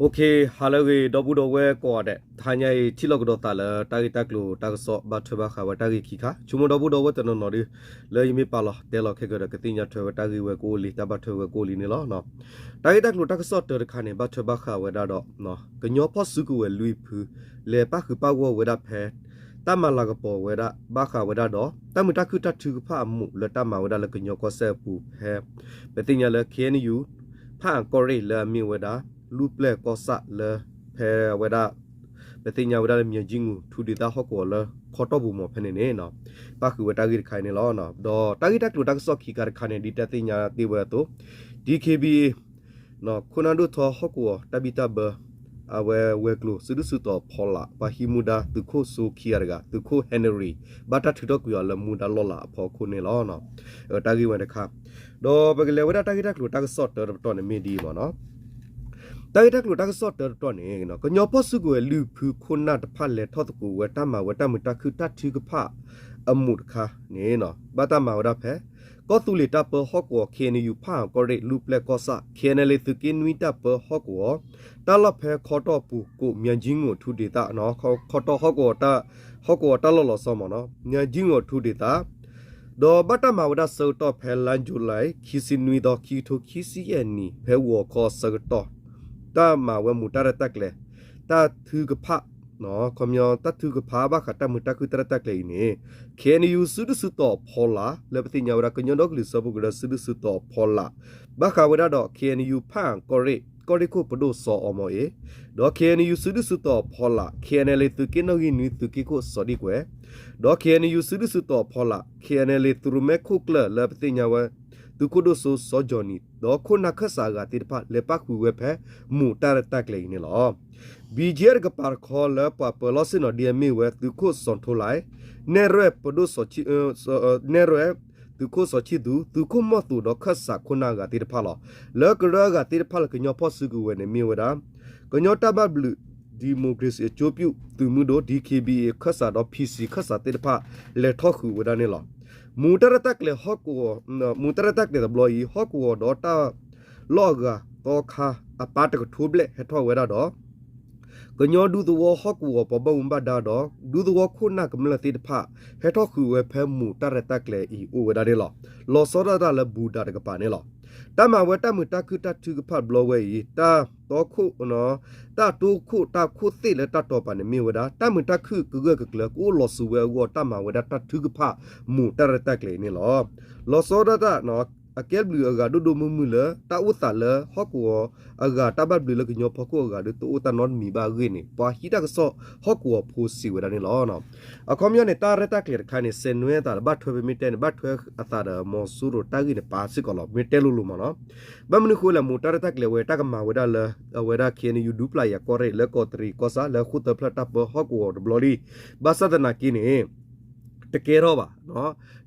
ဟါလၢအဂ့ၤ ဒီပုၢ်ဒီဝဲၢ်ကိးဂၤဒဲး, တဟါညါအံၤ ထံၣ်လိာ်ကဒီးသးလၢတၢ်ဂ့ၢ်တၢ်ကျိၤတၢ်ကစီၣ် ဘၣ်ထွဲဘၣ်ဃးဝဲတၢ်ဂ့ၢ်ခံခါ, ဆိကမိၣ်ဒီပုၢ်ဒီဝဲၢ်တနီၤနီၤဒုး လၢယမ့ၢ်ပာ်လီၤတဲလီၤခဲကဒီး ကသ့ၣ်ညါထွဲဝဲတၢ်ဂ့ၢ်ဝဲကအိၣ်လံ တၢ်ဘၣ်ထွဲဝဲကအိၣ်လံန့ၣ်လီၤ. တၢ်ဂ့ၢ်တၢ်ကျိၤတၢ်ကစီၣ်တၢတခါန့ၣ် ဘၣ်ထွဲဘၣ်ဃးဝဲဒၣ်ဒီး ကညီဖီၣ်စုကဝဲၤလွံၢ်ဖု လဲၤပၣ်ဃုာ်ပၣ်ဂီၢ်ဝဲဒၣ်ဖဲ တၢ်မၤလၤကပီၤဝဲဒၣ် ဘၣ်ဃးဝဲဒၣ်ဒီး တၢ်မုာ်တၢ်ခုၣ်တၢ်ထုကဖၣ်အမူးလၢတၢ်မၤဝဲဒၣ်လၢကညီကီၢ်စဲၣ်အပူၤဖဲ ပသ့ၣ်ညါလၢ ခ့ၣ်အဲၣ်ယူၣ် ဖၣ်အၣ်ကီၢ်ရ့ၣ်လၢအမ့ၢ်ဝဲဒၣ် လူၢ်ပျဲၢ်ကီၢ်ဆၣ်လၢ ဖဲဝဲဒၣ် ပသ့ၣ်ညါဝဲဒၣ်လၢ မၠဲကၠံငူၣ် ထူဒ့သၣ်ဟီၣ်ကဝီၤလၢခီတီၢ်ပူၤမး ဖဲန့ၣ်န့ၣ် ပၣ်ဃုာ်ဝဲတၢ်ဂ့ၢ်တခါအံၤန့ၣ်လီၤ. ဒီးတၢ်ဂ့ၢ်တၢ်ကျိၤတၢ်ကစီၣ်ခံခါတခါန့ၣ် ဒ်တၢ်သ့ၣ်ညါသ့ဝဲအသိး DKBA ခိၣ်နၢ်ဒိၣ်ထီဟီၣ်ကဝီၤတၢ်ဘံၣ်တၢ်ဘၢ အဝဲဝဲၤကျိၤ စုဒုၣ်စုတီၤဖီလာ် ပှၤဟံးမူဒါသုးခိၣ်စိခံဂၤတဂၤ သုးခိၣ်ဟဲနရံၤ ဘၣ်တၢ်ထုးထီၣ်ကွံာ်အီၤလၢမူဒါလီၢ်လၤအဖီခိၣ်န့ၣ်လီၤ. တၢ်ဂ့ၢ်ဝဲတခါ, ဒီးပကလဲၤဝဲဒၣ်တၢ်ဂ့ၢ်တၢ်ကျိၤတၢ်ကစီၣ်တၢတပတီၢ်န့ၣ်မ့ၢ်ဒ်အံၤမးနီၤ. တၢ်ဂ့ၢ်တၢ်ကျိၤတၢ်ကစီၣ်တၢတပတီၢ်န့ၣ် ကညီဖီၣ်စုကဝဲၤလွံၢ်ဖုခိၣ်နၢ်တဖၣ်လဲၤထီၣ်သကိးဝဲတၢ်မၤဝဲတၢ်မုာ်တၢ်ခုၣ်တၢ်ထုကဖၣ်အမူးတခါန့ၣ် ဘၣ်တၢ်မၤဝဲဒၣ်ဖဲ ကီၢ်သူလ့ၤတၢ်ပၢဟီၣ်ကဝီၤ ခ့ၣ်အဲၣ်ယူၣ် ဖၣ်အၣ်ကီၢ်ရ့ၣ် လူၢ်ပျဲၢ်ကီၢ်ဆၣ် ခ့ၣ်အဲၣ်ယူၣ် သုးက့ၣ်နွံတၢ်ပၢဟီၣ်ကဝီၤ တၢ်လီၢ်ဖဲခီတီၢ်ပူၤကိး မၠဲကၠံငိၣ် ထူဒ့သၣ် ခီတီၢ်ဟီၣ်ကဝီၤ ဟီၣ်ကဝီၤတၢ်လီၢ်လီၤဆီမးနီၤ မၠဲကၠံငိၣ် ထူဒ့သၣ် ဒီးဘၣ်တၢ်မၤဝဲဒၣ်ဆၢကတီၢ်ဖဲလါယူၤလံ ခံဆံနွံသီ ခံကထိခံဆံယဲၢ်နံၣ် ဖဲဂီၤခီဆၢကတီၢ် တၢ်မၤဝဲမူးတၢ်ရဲၣ်တၢ်ကျဲၤ တၢ်ထုကဖၣ် ခီပညီ တၢ်ထုကဖၣ်ဘၣ်ဃးတၢ်မုာ်တၢ်ခုၣ်တၢ်ရဲၣ်တၢ်ကျဲၤအံၤန့ၣ် ခ့ၣ်အဲၣ်ယူၣ် စုဒုၣ်စုတီၤဖီလာ် လၢပသ့ၣ်ညါဝဲဒၣ်ကညီဒီကလုာ်စၢဖှိၣ်ကရၢ စုဒုၣ်စုတီၤဖီလာ် ဘၣ်ဃးဝဲဒၣ်ဒီး ခ့ၣ်အဲၣ်ယူၣ် ဖၣ်အၣ်ကီၢ်ရ့ၣ် ကီၢ်ရ့ၣ်ခိၣ်ပဒိၣ်စီၤအီၤမီၤအ့ၣ် ဒီး ခ့ၣ်အဲၣ်ယူၣ် စုဒုၣ်စုတီၤဖီလာ် ခ့ၣ်အဲၣ်ယူၣ် သုးက့ၣ်နီၣ်ဂံၢ်နွံ သုးက့ၣ်ခိၣ်စီၤဒံၣ်ကွဲၤ ဒီး ခ့ၣ်အဲၣ်ယူၣ် စုဒုၣ်စုတီၤဖီလာ် ခ့ၣ်အဲၣ်ယူၣ် သုးရိၣ်မဲခိၣ်ကျၢၢ်လၢပသ့ၣ်ညါဝဲ သုးခိၣ်ဒိၣ်စိစီၤကၠီၣ်နံၣ် ဒီးခိၣ်နၢ်ခၢၣ်စးအဂၤသ့ၣ်တဖၣ် လဲၤပၣ်ဃုာ်ဝဲဖဲမူးတၢ်ရဲၣ်တၢ်ကျဲၤအံၤန့ၣ်လီၤ. ဘံၣ်ကၠံၣ်တကပၤတခီလၢပှၤပၢၤလီၢ်ဆ့ၣ်နီၤဒ်အမ့ၢ်ဝဲ သုးခိၣ်စီၤထိလဲၣ် နဲၣ်ရွဲၣ်ပဒိၣ် နဲၣ်ရွဲၣ် သုးခိၣ်စီၤခၠံၣ်သူ သုးခိၣ်မီၢ်သူးဒီးခၢၣ်စးခိၣ်နၢ်အဂၤသ့ၣ်တဖၣ်လီၤ. လၢကရၢအဂၤသ့ၣ်တဖၣ်လၢကညီဖီၣ်စုကဝဲၤန့ၣ်မ့ၢ်ဝဲဒၣ် ကညီတၢ်ဘၣ်ဘျုး ဒီမိုကရေစီအကျိုးပြု သုးမုၢ်ဒိၣ် DKBA ခၢၣ်စးဒီး PC ခၢၣ်စးသ့ၣ်တဖၣ် လဲၤထီၣ်ဃုာ်ဝဲဒၣ်န့ၣ်လီၤ. မူးတၢ်ရဲၣ်တၢ်ကျဲၤဟီၣ်ကဝီၤ မူးတၢ်ရဲၣ်တၢ်ကျဲၤတဘျီအံၤ ဟီၣ်ကဝီၤဒီးတၢ်လီၢ်အဂၤသီခါ အပၢ်တကထိဘျဲၣ်ဟဲထီၣ်ဝဲဒၣ်ဒီး ကညီဒူသဝီဟီၣ်ကဝီၤပှၤဘၣ်မူဘၣ်ဒါဒီး ဒူသဝီခိၣ်နၢ်ကမျၢၢ်သ့ၣ်တဖၣ် ဟဲထီၣ်ဃုာ်ဝဲဖဲမူးတၢ်ရဲၣ်တၢ်ကျဲၤအံၤအိၣ်ဝဲဒၣ်န့ၣ်လီၤ. လီၤဆီဒၣ်တၢ်လၢဘူးဒးတကပၤန့ၣ်လီၤ. တၢ်မၤဝဲတၢ်မုာ်တၢ်ခုၣ်တၢ်ထုကဖၣ်တဘျီဝဲအံၤ တၢ်တီခိၣ် တၢ်တိခိၣ်တၢ်ခိၣ်သ့ၣ်လၢတၢ်တီၤပာ်န့ၣ်မ့ၢ်ဝဲဒၣ် တၢ်မုာ်တၢ်ခုၣ်ကဂၢၢ်ကကျၢၤ ကအိၣ်လီၤစုၤဝဲအဂီၢ် တၢ်မၤဝဲဒၣ်တၢ်ထုကဖၣ်မူးတၢ်ရဲၣ်တၢ်ကျဲၤအံၤန့ၣ်လီၤ. လီၤဆီဒၣ်တၢ် အကဲဘျုးအဂၤဒိၣ်ဒိၣ်မုၢ်မုၢ်လၢ တၢ်အိၣ်သးလၢဟီၣ်ကဝီၤအဂၤ တၢ်ဘၣ်ဘျုးလၢကညီဖီခိၣ်အဂၤဒီး တအိၣ်တၢ်နီတမံၤဘၣ်အဂ့ၢ်န့ၣ် ပှၤဟံးတၢ်ကစီၣ်ဟီၣ်ကဝီၤဖိစံးဝဲဒၣ်န့ၣ်လီၤ. အခီပညီန့ၣ် တၢ်ရဲၣ်တၢ်ကျဲၤတခါန့ၣ် ဆဲးနွဲအသးဒီး ဘၣ်ထွဲပမ့ၢ်တဲန့ၣ် ဘၣ်ထွဲအသးဒီးမီၤစိရိၤတၢ်ဂ့ၢ်န့ၣ်ပာ်စ့ၢ်ကီးလီၤ. မ့ၢ်တဲလိၤလိၤမးနီၤ. ဘၣ်မနုၤအဃိလဲၣ် မူးတၢ်ရဲၣ်တၢ်ကျဲၤဝဲ တၢ်ကမၤဝဲဒၣ်လၢ အဝဲဒၣ် ခ့ၣ်အဲၣ်ယူၣ် ဒူပျၢ်ယၤကီၢ်ရ့ၣ် လၢကီးတရံးကီၢ်ဆၣ် လၢဃိၣ်သၢဖျၢၣ်တၢ်ပၢဟီၣ်ကဝီၤတဘျီလံ. ဘၣ်ဆၣ်သနာ်က့န့ၣ် တကဲထီၣ်ဘၣ်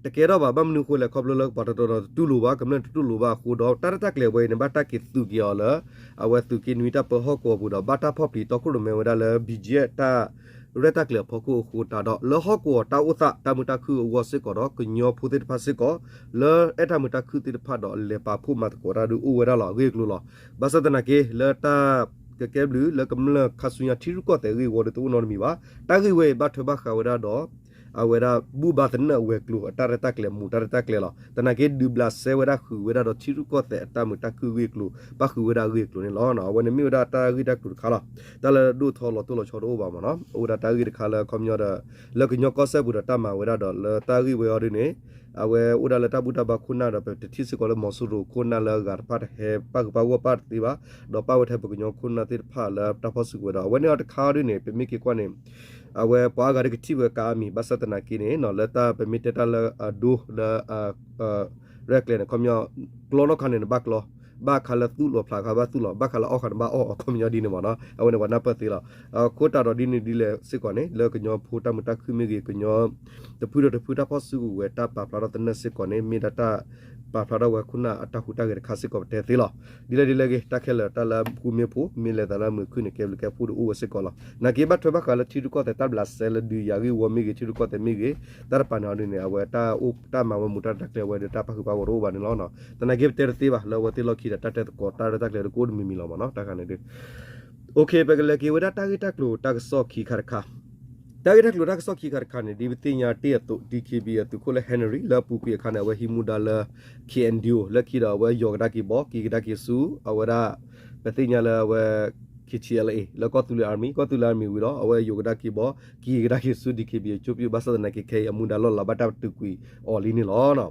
တကဲထီၣ်ဘၣ်. ဘၣ်မနုၤအဃိလဲၣ် ခီဖျိလၢပှၤတနီၤနီၤတတူၢ်လိာ်ဘၣ် ကမျၢၢ်တတူၢ်လိာ်ဘၣ်အဃိဒီး တၢ်ရဲၣ်တၢ်ကျဲၤဝဲအံၤန့ၣ် ဘၣ်တၢ်က့ၤသုးက့ၤအီၤလၢ အဝဲသုးက့ၣ်နွံတၢ်ပၢဟီၣ်ကဝီၤပူၤဒီး ဘၣ်တၢ်ဖီၣ်ပျံၤတီခိၣ်ရိၣ်မဲဝဲဒၣ်လၢ ဘံၣ်ကၠံၣ် တၢ်ရဲၣ်တၢ်ကျဲၤအဖီခိၣ်အဃိတၢ်ဒီး လၢဟီၣ်ကဝီၤတၢ်အိၣ်သးတၢ်မုာ်တၢ်ခုၣ်အဂီၢ်စ့ၢ်ကီးဒီး ကညီဖိသ့ၣ်တဖၣ်စ့ၢ်ကီး လၢအဲၣ်တၢ်မုာ်တၢ်ခုၣ်သ့ၣ်တဖၣ်ဒီး လဲၤပာ်ဖှိၣ်မၤသကိးတၢ်ဒုးအိၣ်ဝဲဒၣ်လီၤ အဂ့ၢ်အကျိၤလီၤ. ဘၣ်ဆၣ်သနာ်က့ လၢတၢ်ကကဲဘျုးလၢကမျၢၢ်ခါဆူညါထံရူၢ်ကီၢ်သဲးအဂ့ၢ်အဝီဒီးတအိၣ်နီတမံၤဘၣ်. တၢ်ဂ့ၢ်ဝဲအံၤဘၣ်ထွဲဘၣ်ဃးဝဲဒၣ်ဒီး အဝဲဒၣ်ဘူၣ်ဘါသနၢၣ်အဝဲၤကျိၤအတၢ်ရဲၣ်တၢ်ကျဲၤ မူးတၢ်ရဲၣ်တၢ်ကျဲၤလီၤ. သနာ်က့ဒုးဘျးစဲဝဲဒၣ်ဃုာ်ဝဲဒၣ်ဒီးထံရူၢ်ကီၢ်သဲးအတၢ်မုာ်တၢ်ခုၣ်အဂ့ၢ်အကျိၤ ပၣ်ဃုာ်ဝဲဒၣ်အဂ့ၢ်အကျိၤန့ၣ်လီၤ. အဝဲန့ၣ်မ့ၢ်ဝဲဒၣ်တၢ်ဂ့ၢ်တၢ်ကျိၤတခါလီၤ. တၢ်လၢဒိၣ်ထီၣ်လီၤတိၢ်လီၤဆီတအိၣ်ဘၣ်မးနီၤ. အိၣ်ဝဲဒၣ်တၢ်ဂ့ၢ်တခါလၢအခီပညီဒီး လၢကညီကီၢ်စဲၣ်ပူၤဒီးတၢ်မၤဝဲဒၣ်ဒီး လၢတၢ်ဂ့ၢ်ဝဲအီၤဒ်န့ၣ် အဝဲအိၣ်ဒၣ်လၢတၢ်ဘူၣ်တၢ်ဘါခိၣ်နၢ်ဒီး ပတထံၣ်စ့ၢ်ကီးလၢမီၤစိရိၤခိၣ်နၢ်လၢအဂၤတဖၣ်တဟဲပၣ်ဃုာ်ပၣ်ဂီၢ်ပၣ်တသ့ဘၣ်, ဒီးပၣ်ဝဲထဲပကညီခိၣ်နၢ်သ့ၣ်တဖၣ်လၢတၢ်ဖီၣ်စုကဝဲၤဒီး အဝဲန့ၣ်အီၤတခါအီၤဒ်န့ၣ် ပမ့ၢ်က့ၤကွၢ်န့ၣ် အဝဲပှၤအါဂၤဒ်ကထံၣ်ဝဲကအါမံၤ ဘၣ်ဆၣ်သနာ်က့န့ၣ် လၢတၢ်ပမ့ၢ်တဲတၢ်လၢအဒိလၢ ရဲၣ်ကျဲၤန့ၣ် ခီပညီ ကျီနီၢ်ခါန့ၣ် နဘၣ်ကျီ, ဘၣ်ခါလၢသူၣ်လီၤဖျးခါဘၣ်သူၣ်လီၤ, ဘၣ်ခါလၢအီၣ်ဃာ်နဘၣ်အီၣ်အခီပညီဒ်န့ၣ်မးနီၤ. အဝဲန့ၣ်ပှၤနၢ်ပၢၢ်သ့လီၤ. အဃိသတးဒီးဒ်န့ၣ်ဒ်လဲၣ်စ့ၢ်ကီးန့ၣ် လၢကညီဖိတၢ်မုာ်တၢ်ခုၣ်မ့ၢ်ဂ့ၤ, ကညီတဖုဒီးတဖုတၢ်ဖီၣ်စုကဝဲၤတၢ်ပာ်ဖျါထီၣ်သနၢၣ်စ့ၢ်ကီးန့ၣ် မ့ၢ်ဒၣ်တၢ်ပာ်ဖျါထီၣ်ဝဲခိၣ်နၢ်အတၢ်ဟူးတၢ်ဂဲၤတခါစ့ၢ်ကီးပတဲသ့လီၤ. ဒ်လဲၣ်ဒ်လဲၣ်ဂ့ၤ တၢ်ခဲလၢာ်တၢ်လၢဃူမ့ၢ်ဖိး မ့ၢ်လဲၤသးလၢမုာ်ခုၣ်န့ၣ် ကဲဘျုးကဲဖှိၣ်ဒုးအိၣ်ဝဲစ့ၢ်ကီးလီၤ. နာ်က့ဘၣ်ထွဲဘၣ်ဃးလၢထံရူၢ်ကီၢ်သဲး တၢ်ဘျးစဲလၢဒုးယၤဂ့ၢ်ဝီမ့ၢ်ဂ့ၤ ထံရူၢ်ကီၢ်သဲးမ့ၢ်ဂ့ၤ တၢ်တပာ်န့ၣ်အီၤဒ်န့ၣ် အဝဲတၢ်မၤဝဲမူးတၢ်ရဲၣ်တၢ်ကျဲၤဝဲဒီးတၢ်ပၣ်ဃုာ်ပၣ်ဂီၢ်တအိၣ်ဘၣ်န့ၣ်လီၤ. သနာ်က့ပတဲတသ့ဘၣ် လၢအဝဲသ့ၣ်လီၢ်ခံဒီး တၢ်တဲသကိးတၢ်ရဲၣ်တၢ်ကျဲၤဒုးကအိၣ်တမံၤမံၤလီၤမးနီၤ. တၢ်ခါန့ၣ်ဒုး ပကလဲၤက့ၤဝဲဒၣ်တၢ်ဂ့ၢ်တၢ်ကျိၤတၢ်ကစီၣ်ခံခါတခါ, တၢ်ဂ့ၢ်တၢ်ကျိၤတၢ်ကစီၣ်ခံခါတခါန့ၣ် ဒ်ပသ့ၣ်ညါတ့ၢ်အသိး DKBA အသုးခိၣ်လၢ Henry လၢအပူၤကွံာ်အခါန့ၣ် အဝဲဟံးမူဒါလၢ KNDO လၢခံဒီးအဝဲယီၤကဒါက့ၤဘီ က့ၤကဒါက့ၤဆူ အဝဲဒၣ် ပသ့ၣ်ညါလၢအဝဲ KTLA လၢကီၢ်သူလ့ၤ Army ကီၢ်သူလ့ၤ Army ဝံၤဒီး အဝဲယီၤကဒါက့ၤဘီ က့ၤကဒါက့ၤဆူ DKBA အကၠိပျုၢ် ဘၣ်ဆၣ်သနာ်က့ခဲအံၤအမူဒါလီၢ်လၤဘၣ်တၢ်ပတုာ်ကွံာ်အီၤလံန့ၣ်လီၤ.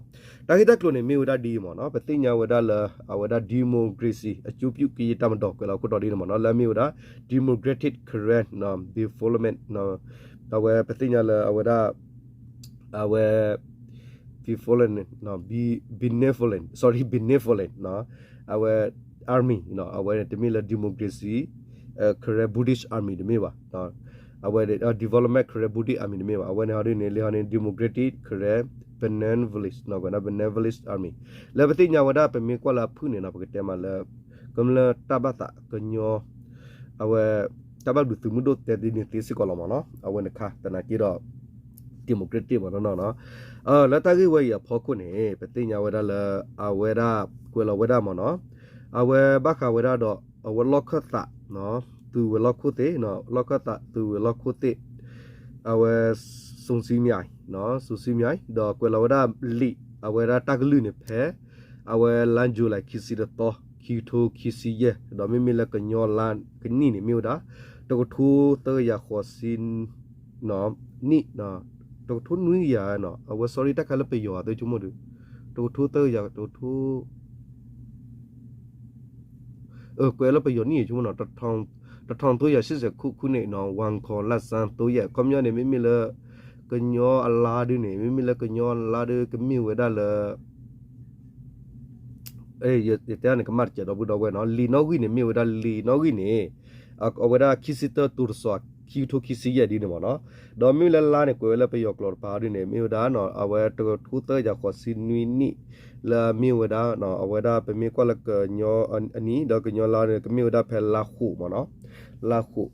တၢ်ဂ့ၢ်တၢ်ကျိၤန့ၣ်မ့ၢ်ဝဲဒၣ်ဒ်အံၤမ့ၢ်နီၤ, ပသ့ၣ်ညါဝဲဒၣ်လၢ အဝဲဒၣ် democracy အကၠိပျုၢ်ကယဲၢ်တၢ်မၤဒီးကွဲးလီၤခိၣ်တီဒ်န့ၣ်မ့ၢ်နီၤ, လၢအမ့ၢ်ဝဲဒၣ် Democratic Karen Development အဝဲပသ့ၣ်ညါလၢအဝဲဒၣ် အဝဲ benevolent, benevolent, sorry, benevolent အဝဲ army အဝဲန့ၣ်တမ့ၢ်လၢ democracy Karen Buddhist army တမ့ၢ်ဘၣ်, အဝဲ development Karen Buddhist army တမ့ၢ်ဘၣ်, အဝဲန့ၣ်ဟီဒ်န့ၣ် လၢဟီန့ၣ် democratic Karen benevolent, benevolent army လၢပသ့ၣ်ညါဝဲဒၣ် ပမ့ၢ်ကွၢ်လၢအဖုၣ်န့ၣ်နီၤ ပကတဲမးလၢ ကမျၢၢ်တၢ်ဘၣ်သးကညီ အဝဲ တၢ်ဘၣ်ဘျုးသုးမုၢ်ဒိၣ်တဲဒ်န့ၣ်သ့စ့ၢ်ကီးလီၤမ့ၢ်နီၤ, အဝဲန့ၣ်ခါသနာ်က့ဒီး democratic မ့ၢ်နီၤနီၤ, လၢတၢ်ဂ့ၢ်ဝဲအံၤအဖီခိၣ်န့ၣ် ပသ့ၣ်ညါဝဲဒၣ်လၢ အဝဲဒၣ်ကွဲးလီၤဝဲဒၣ်မ့ၢ်နီၤ, အဝဲဘၣ်ဃးဝဲဒၣ်ဒီး အဝဲလီၢ်ခၢၣ်သး သုးဝဲၤလီၢ်ခိၣ်သ့ၣ်, လီၢ်ခၢၣ်သးသုးဝဲၤလီၢ်ခိၣ်သ့ၣ် အဝဲ စုံစည်းမြိုင်, စုံစည်းမြိုင် ဒီးကွဲးလီၤဝဲဒၣ်လံာ် အဝဲဒၣ်တၢ်ကလုၢ်န့ၣ်ဖဲ အဝဲလါယူၤလံ ခံဆံတသီ ခံကထိခံဆံယဲၢ် ဒီးမ့မ့ၢ်လၢကညီလါကနံၣ်န့ၣ်မ့ၢ်ဝဲဒၣ် တကထိသၢကယၤဃိးဆံ နံၣ်, တကထိနွံကယၤ, အဝဲ sorry တၢ်ခါလၢပယီၤအသိးဆိကမိၣ်ဒီး တကထိသၢကယၤ တကထိ ကွဲးလၢပယီၤနံၣ်ဆိကမိၣ်နီၤ, တထောင်သုံးရာရှစ်ဆယ်ခုနှစ်နီၤ ဝမ်ခွန်လဆန်းသုံးရက် ခီပညီန့ၣ် မ့မ့ၢ်လၢ ကညီအလါဒုန့ၣ် မ့မ့ၢ်လၢကညီအလါဒုကမ့ၢ်ဝဲဒၣ်လၢ ယတဲန့ၣ် ကမၣ်တစဲးဒီပုၢ်ဒီဝဲၢ်နီၤ, လံာ်နီၣ်ဂံၢ်န့ၣ် မ့ၢ်ဝဲဒၣ်လံာ်နီၣ်ဂံၢ်န့ၣ် အဝဲဒၣ်ခံဆံတၢ တိၤတစီၤ ခံကထိခံဆံယဲၢ်ဒ်န့ၣ်မ့ၢ်နီၤ, ဒီးမ့မ့ၢ်လၢလါန့ၣ် ကွဲးဝဲလၢပယီၤကျိာ်တပၤဒ်န့ၣ် မ့ၢ်ဝဲဒၣ် အဝဲတကထိသၢကယၤဃိးဆံနွံနံၣ် လၢအမ့ၢ်ဝဲဒၣ် အဝဲဒၣ်ပမ့ၢ်ကွၢ်လၢကညီအနံၣ် ဒီးကညီလါန့ၣ် ကမ့ၢ်ဝဲဒၣ်ဖဲလါဃိးမ့ၢ်နီၤ, လါဃိး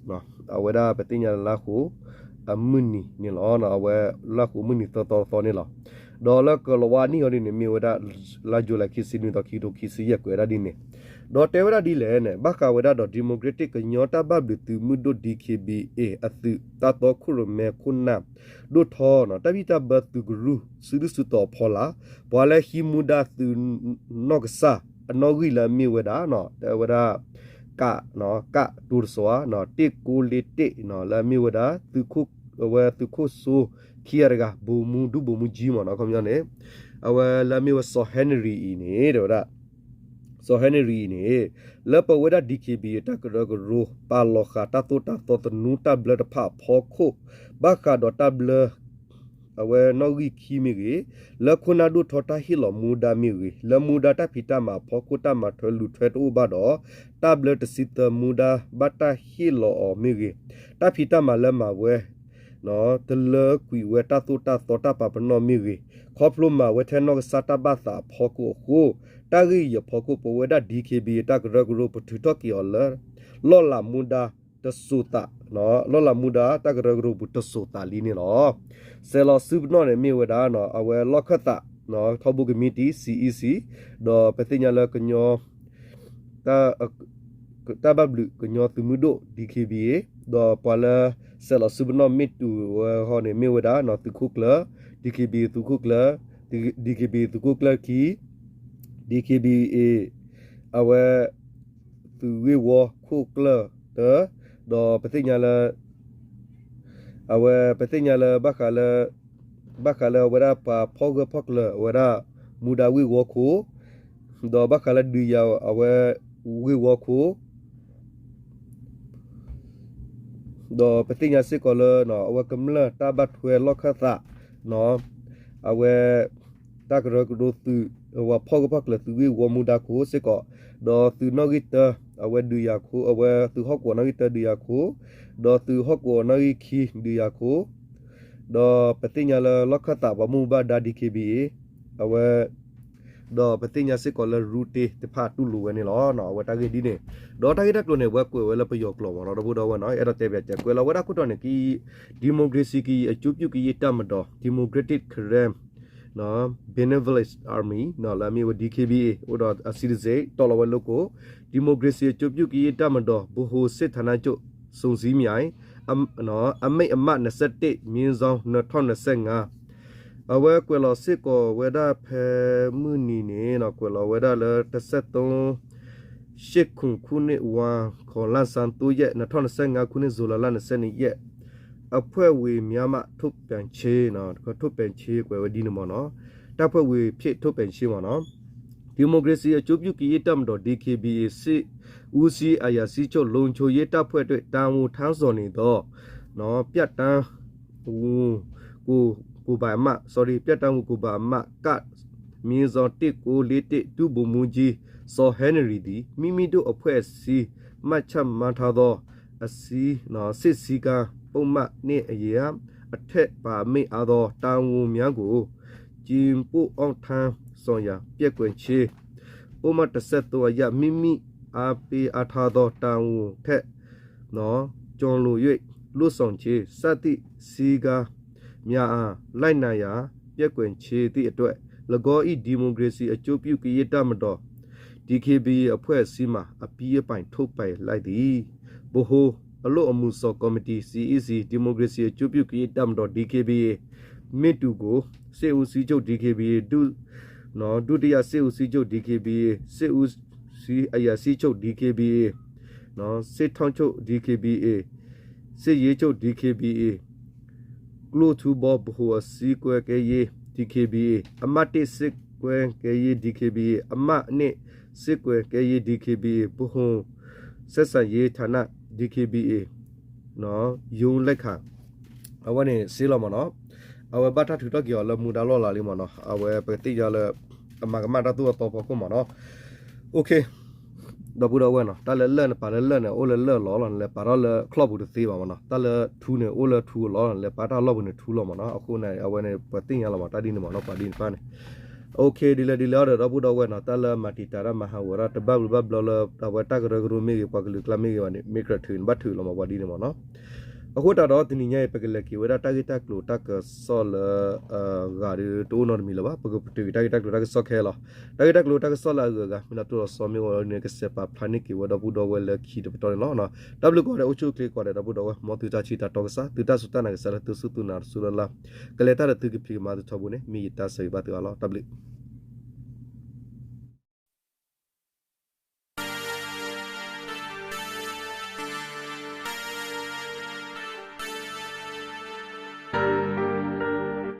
အဝဲဒၣ်ပသ့ၣ်ညါလၢလါဃိး အမုၢ်နံၤန့ၣ်လီၤ, အဝဲလါဃိးမုၢ်နံၤသၢသီသီန့ၣ်လီၤ, ဒီးလၢကလီၤဝါနံၣ်အီၤဒ်န့ၣ် မ့ၢ်ဝဲဒၣ် လါယူၤလံ ခံဆံနွံသီ ခံကထိခံဆံယဲၢ် ကွဲးဒၣ်ဒ်န့ၣ်, ဒီးတဲဝဲဒၣ်ဒ်လဲၣ်န့ၣ် ဘၣ်ဃးဝဲဒၣ်ဒီး democratic ကညီတၢ်ဘၣ်ဘျုးသုးမုၢ်ဒိၣ် DKBA အသုး တၢ်တီခိၣ်ရိၣ်မဲခိၣ်နၢ် ဒိၣ်ထီ တၢ်ဘံၣ်တၢ်ဘၢသုးကရူၢ် စုဒုၣ်စုတီၤအဖီလာ် ပှၤလၢဟံးမူဒါသုးနီၢ်ကစၢ်အနီၣ်ဂံၢ်လၢအမ့ၢ်ဝဲဒၣ် တဲဝဲဒၣ် ကး ကးတိၤတစီၤ တ့ၢ်ကိလ့တ့ၢ် လၢအမ့ၢ်ဝဲဒၣ် အဝဲသုးခိၣ်စိ ခံဂၤတဂၤ ဗိုလ်မှူး ဒုဗိုလ်မှူးကြီး မ့ၢ်နီၤ ခီပညီန့ၣ် အဝဲလၢအမ့ၢ်ဝဲစီၤ Henry အံၤန့ၣ် တဲဝဲဒၣ် စီၤ Henry အံၤန့ၣ် လၢပဝဲဒၣ် DKBA တၢ်ကရၢကရိ ပာ်လီၤဃာ်တၢ်သိၣ်တၢ်သီသနူတၢ်ဘျၢတဖၣ်အဖီခိၣ် ဘၣ်ဃးဒီးတၢ်ဘျၢ အဝဲနီၣ်ဂံၢ်ခံမ့ၢ်ဂ့ၤ, လၢခိၣ်နၢ်ဒိၣ်ထီတၢ်ဟ့ၣ်လီၤမူဒါမ့ၢ်ဂ့ၤ, လၢမူဒါတၢ်ဖံးတၢ်မၤအဖီခိၣ် တၢ်မၤထွဲလူၤထွဲတအိၣ်ဘၣ်ဒီး တၢ်ဘျၢတဆံသၢမူဒါဘၣ်တၢ်ဟ့ၣ်လီၤအီၤမ့ၢ်ဂ့ၤ, တၢ်ဖံးတၢ်မၤလၢမၤဝဲ တလၢကွံာ်ဝဲတၢ်သိၣ်တၢ်သီတၢ်ပာ်ပနီၣ်မ့ၢ်ဂ့ၤ, ခီဖျိမၤဝဲထဲနီၢ်ကစၢ်တၢ်ဘၣ်သးအဖီခိၣ်အဃိ, တၢ်ဂ့ၢ်အံၤအဖီခိၣ် ပဝဲဒၣ် DKBA တၢ်ကရၢကရိ ပထုးထီၣ်က့ၤအီၤလၢ လီၢ်လၤမူဒါတစိၤသး, လီၢ်လၤမူဒါတၢ်ကရၢကရိပူၤတစိၤသးလံန့ၣ်လီၤ. စဲးလီၤစုပနီၣ်န့ၣ်မ့ၢ်ဝဲဒၣ် အဝဲလီၢ်ခၢၣ်သး ထီဘိကမံးတံာ် CEC ဒီးပသ့ၣ်ညါလၢကညီ တၢ်ဘၣ်ဘျုးကညီသုးမုၢ်ဒိၣ် DKBA ဒီးပှၤလၢ စဲးလီၤစုပနီၣ်မ့ၢ်တုၤဝဲဟီန့ၣ် မ့ၢ်ဝဲဒၣ် သုးခိၣ်ကျၢၢ် DKBA သုးခိၣ်ကျၢၢ် DKBA သုးခိၣ်ကျၢၢ်ခံ DKBA အဝဲ သုးဂ့ၢ်ဝီခိၣ်ကျၢၢ်တၢ ဒီးပသ့ၣ်ညါလၢ အဝဲပသ့ၣ်ညါလၢ ဘၣ်ဃးလၢ ဘၣ်ဃးလၢအဝဲဒၣ်ပှၤဖီၣ်ဂၢၢ်ဖီၣ်ကျၢၤ အဝဲဒၣ်မူဒါဂ့ၢ်ဝီခိၣ်, ဒီးဘၣ်ဃးလၢဒုးယၤအဝဲဂ့ၢ်ဝီခိၣ်, ဒီးပသ့ၣ်ညါစ့ၢ်ကီးလၢ အဝဲကမျၢၢ်တၢ်ဘၣ်ထွဲလီၢ်ခၢၣ်သး အဝဲ တၢ်ကရၢကရိသုး ပှၤဖီၣ်ဂၢၢ်ဖီၣ်ကျၢၤသုးဂ့ၢ်ဝီမူဒါခိၣ်စ့ၢ်ကီး, ဒီးသုးနီၣ်ဂံၢ်တၢ အဝဲဒုးယၤခိၣ် အဝဲသုးဟီၣ်ကဝီၤနီၣ်ဂံၢ်တၢဒုးယၤခိၣ်, ဒီးသုးဟီၣ်ကဝီၤနီၣ်ဂံၢ်ခံဒုးယၤခိၣ်, ဒီးပသ့ၣ်ညါလၢလီၢ်ခၢၣ်သးပှၤမူဘၣ်ဒါ DKBA အဝဲ ဒီးပသ့ၣ်ညါစ့ၢ်ကီးလၢရူတ့တဖၣ်တူၢ်လိာ်ဝဲန့ၣ်လီၤ. အဝဲတၢ်ဂ့ၢ်ဒ်န့ၣ်, ဒီးတၢ်ဂ့ၢ်တၢ်ကျိၤန့ၣ် ဝဲကွဲးဝဲလၢပယီၤကျိာ်မ့ၢ်နီၤ ဒီပုၢ်ဒီဝဲၢ်နီၤ အဲၣ်ဒိးတဲပၠးကဲ ကွဲးလီၤဝဲဒၣ်ခိၣ်တီန့ၣ် က democracy ကယံာ်အကၠိပျုၢ်ကယံာ်တၢ်မၤဒီး democratic Karen Benevolence Army လၢအမ့ၢ်ဝဲ D K B A အိၣ်ဒီးအ citizen တီၢ်လီၤဝဲလၢကိး ဒီမိုကရေစီအကျိုးပြုကရင်တပ်မတော် ဗဟိုစစ်ဌာနချုပ် စုံစည်းမြိုင် အမိန့်အမှတ် နှစ်ဆယ့်တစ် မြင်းဆောင် နှစ်ထောင့်နှစ်ဆယ့်ငါး အဝဲကွဲးလီၤစ့ၢ်ကီးဝဲဒၣ်ဖဲမုၢ်နံၤန့ၣ် ကွဲးလီၤဝဲဒၣ်လၢ တစ်ဆယ့်သုံး ရှစ်ခုနစ်ခုနှစ် ဝါ ခွန်လဆန်း သုံးရက် နှစ်ထောင့်နှစ်ဆယ့်ငါးခုနှစ် ဇူလိုင်လ နှစ်ဆယ့်နှစ်ရက် အဖွဲ့ဝင်များမှ ထုတ်ပြန်ခြင်း ထုတ်ပြန်ခြင်း ကွဲးဝဲဒ်န့ၣ်မ့ၢ်နီၤ, တပ်ဖွဲ့ဝင်အဖြစ် ထုတ်ပြန်ခြင်း မ့ၢ်နီၤ, ဒီမိုကရေစီအကျိုးပြုကရင်တပ်မတော် D K B A စစ်ဦးစီးအရာရှိချုပ် လုံခြုံရေးတပ်ဖွဲ့အတွက် တာဝန်ထမ်းဆောင်နေသော ပြတပ် ကိုယ်ပိုင်အမှတ် sorry ပြတပ်ဝင်ကိုယ်ပိုင်အမှတ် က မြင်းဆောင် တစ်ကိုးလေးတစ် ဒုဗိုလ်မှူးကြီး စီၤဟဲနရီသည် မိမိတို့အဖွဲ့အစည်း မှတ်ချက်မှတ်ထားသော အစည်း စစ်စည်းကမ်း ပုဒ်မနှင့်အညီ အထက်ပါမ့ၢ်အါသော တာဝန်များကို ကျင့်သုံးအောင်ထမ်းဆောင်ရန် ပျက်ကွက်ခြင်း ပုဒ်မတစ်ဆယ့်သုံးအရ မိမိအားပေးအားထားသော တာဝန်ထက် ကျော်လွန်၍ လုပ်ဆောင်ခြင်း စသည့်စည်းကမ်းများအား လိုက်နာရန် ပျက်ကွက်ခြင်းသည့်အတွက် ၎င်း၏ ဒီမိုကရေစီအကျိုးပြုကရင်တပ်မတော် D K B A အဖွဲ့အစည်းမှ အပြီးအပိုင် ထုတ်ပယ်လိုက်သည်. ဗဟိုအလုပ်အမှုဆောင်ကော်မတီ C E C ဒီမိုကရေစီအကျိုးပြုကရင်တပ်မတော် D K B A မင်းသူကို စစ်ဦးစီးချုပ် D K B A ဒု ဒုတိယစစ်ဦးစီးချုပ် D K B A စစ်ဦးစီးအရာရှိချုပ် D K B A စစ်ထောက်ချုပ် D K B A စစ်ရေးချုပ် D K B A ကျိထူဘီ ဗဟိုအစည်းကွဲကဲရေး D K B A အမှတ်တစ်စစ်ကွဲကဲရေး D K B A အမှတ်နှစ်စစ်ကွဲကဲရေး D K B A ဗဟိုဆက်ဆံရေးဌာန D K B A ရုံးလက်ခ အဝဲန့ၣ်စ့လီၤမ့ၢ်နီၤ, အဝဲဘၣ်တၢ်ထုးထီၣ်က့ၤအီၤလၢမူဒါလီၢ်လၤလံမ့ၢ်နီၤ, အဝဲပကသ့ၣ်ညါလၢ အမၤကမၣ်တၢ်သိၣ်တၢ်သီဖီခိၣ်မ့ၢ်နီၤ. ဒီပုၢ်ဒီဝဲၢ်နီၤ, တၢ်လၢလၢၢ်န့ၣ် ပာ်လၢလၢၢ်န့ၣ် အိၣ်လၢလၢၢ်လီၤလီၤ, နလဲၤပာ်ထီၣ်လၢချီၣ်ပူၤတသ့ဘၣ်မ့ၢ်နီၤ, တၢ်လၢထူန့ၣ် အိၣ်လၢထူလီၤလီၤ, နလဲၤပာ်တၢ်လီၢ်ပူၤန့ၣ်ထူလီၤမ့ၢ်နီၤ, အဃိန့ၣ် အဝဲန့ၣ် ပသ့ၣ်ညါလီၤမ့ၢ် တၢ်ဒ်န့ၣ်မ့ၢ်နီၤ, ပှၤဒ်န့ၣ်တဖၣ်န့ၣ် OK ဒ်လဲၣ်ဒ်လဲၣ်အီၤဒီး ဒီပုၢ်ဒီဝဲၢ်နီၤ, တၢ်လၢမၤတံာ်တာ်တၢ်မၤဟးဂီၤတၢ် တဘၣ်ဘျုးဘၣ်ဘျီလၢ အဝဲတၢ်ကရၢကရိမ့ၢ်ဂ့ၤ ပှၤကလုာ်ကျါမ့ၢ်ဂ့ၤဘၣ်န့ၣ် မ့ၢ်ကြၢးထုးန့ၣ် ဘၣ်ထုးလီၤမ့ၢ် ပှၤဒ်န့ၣ်မ့ၢ်နီၤ. အဃိသတးဒီး တနံၤညါအံၤ ပကလဲၤက့ၤဝဲဒၣ်တၢ်ဂ့ၢ်တၢ်ကျိၤတၢ်ကစီၣ်လၢ ဂၤဒီးတအိၣ်နီတမံၤလၢၤဘၣ်, ပကပတုာ်က့ၤတၢ်ဂ့ၢ်တၢ်ကျိၤတၢ်ကစီၣ်ခဲလၢာ်လီၤ. တၢ်ဂ့ၢ်တၢ်ကျိၤတၢ်ကစီၣ်လၢအဂုၤအဂၤ မ့ၢ်လၢတိၢ်လီၤဆီမ့ၢ်ဝဲန့ၣ် ကစဲးပာ်ဖျါန့ၢ်က့ၤဝဲဒီပုၢ်ဒီဝဲၢ်လၢခံတပတီၢ်န့ၣ်လီၤ. တၢ်ဘျုးကိးဂၤဒဲး အိၣ်ဆူၣ်အိၣ်ချ့ကိးဂၤဒဲး ဒီပုၢ်ဒီဝဲၢ် မ်သုတၢ်ထံၣ်တၢ်တီကစၢ် သုတၢ်စူၢ်တၢ်နာ်ကစၢ်လၢသုစူၢ်သုနာ်တစူၢ်လၢ်လၢ် ကလဲၤတၢ်ဒီးသုကဖံးကမၤသုထီဘိန့ၣ် မ့ၢ်ယတၢ်ဆၢဂ့ၤဘၣ်သုအါလီၤ. တၢ်ဘျုး